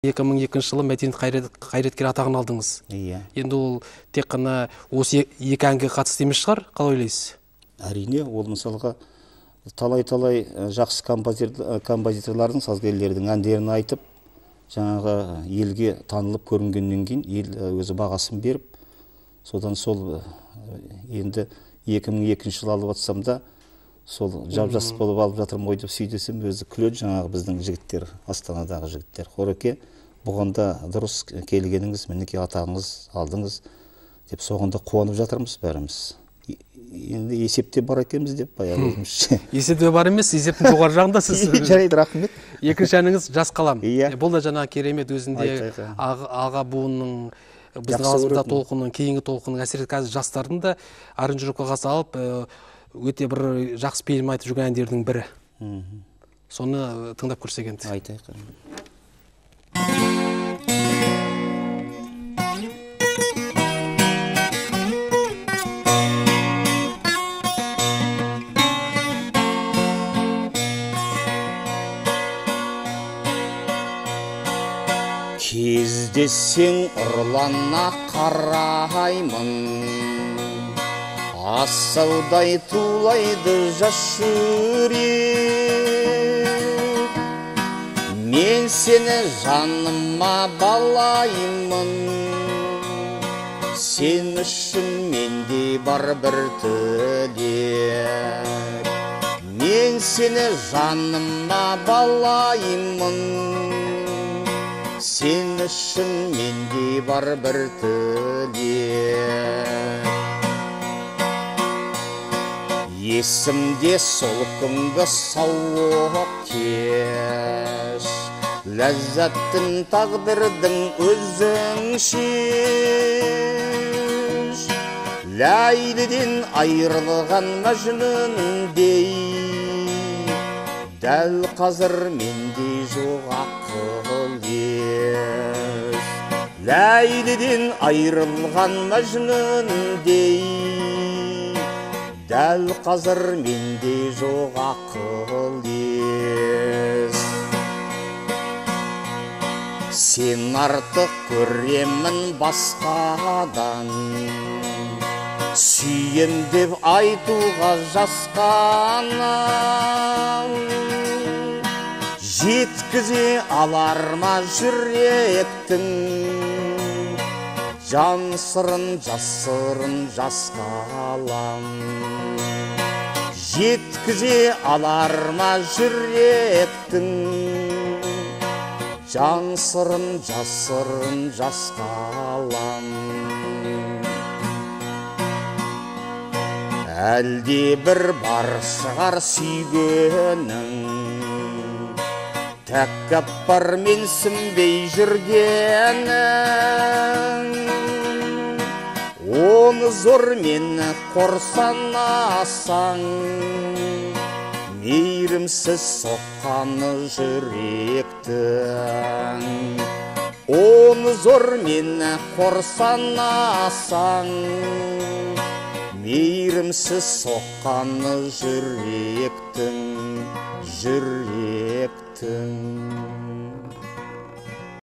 2002 жылы мәдениет қайраткері атағын алдыңыз. Иә. Енді ол тек қана осы екі әнге қатысты емес шығар, қалай ойлайсыз? Әрине, ол мысалға талай-талай жақсы композиторлардың, сазгерлердің әндерін айтып, жаңағы елге танылып көрінгеннен кейін ел өзі бағасын беріп, содан сол енді 2002 жылы алып атсам да, сол жап-жас болып алып жатырмын ғой деп сөйдесем, өзі күледі жаңағы біздің жігіттер, Астанадағы жігіттер. Қореке, бұған да дұрыс келгеніңіз, мінекей атағыңыз алдыңыз деп соған да қуанып жатырмыз бәріміз. Енді есепте бар екенбіз деп баяғы өзімізше. Есепте бар емес, есептің жоғары жағында сіз. Жарайды, рахмет. Екінші әніңіз Жас қалам. Иә. Бұл да жаңағы керемет өзінде аға буынның, біздің ауызда толқынның, кейінгі толқынның, әсіресе қазір жастардың да аранжировкаға салып, өте бір жақсы пейілмен айтып жүрген әндердің бірі. Соны тыңдап көрсек енді. Айтайық. Кездессең ұрлана қараймын, асаудай тулайды жас жүрек. Мен сені жаныма балаймын, сен үшін менде бар бір тілек. Мен сені жаныма балаймын, сен үшін менде бар бір тілек. Есімде сол күнгі сауық кеш, ләззаттың тағдырдың өзің шеш. Ләйліден айырылған Мәжнүндей, дәл қазір менде жоқ ақыл ес. Ләйліден айырылған Мәжнүндей, дәл қазір менде жоқ ақыл ес. Сен артық көремін басқадан, сүйем деп айтуға жасқанам. Жеткізе алар ма жүректің жан сырын, жасырын жас қалам. Жеткізе алар ма жүректің жан сырын, жасырын жас қалам. Әлде бір бар шығар сүйгенің, тәкаппар менсінбей жүргенің. Оны зор мені қор санасаң, мейірімсіз соққаны жүректің. Оны зор мені қор санасаң, мейірімсіз соққаны жүректің, жүректің.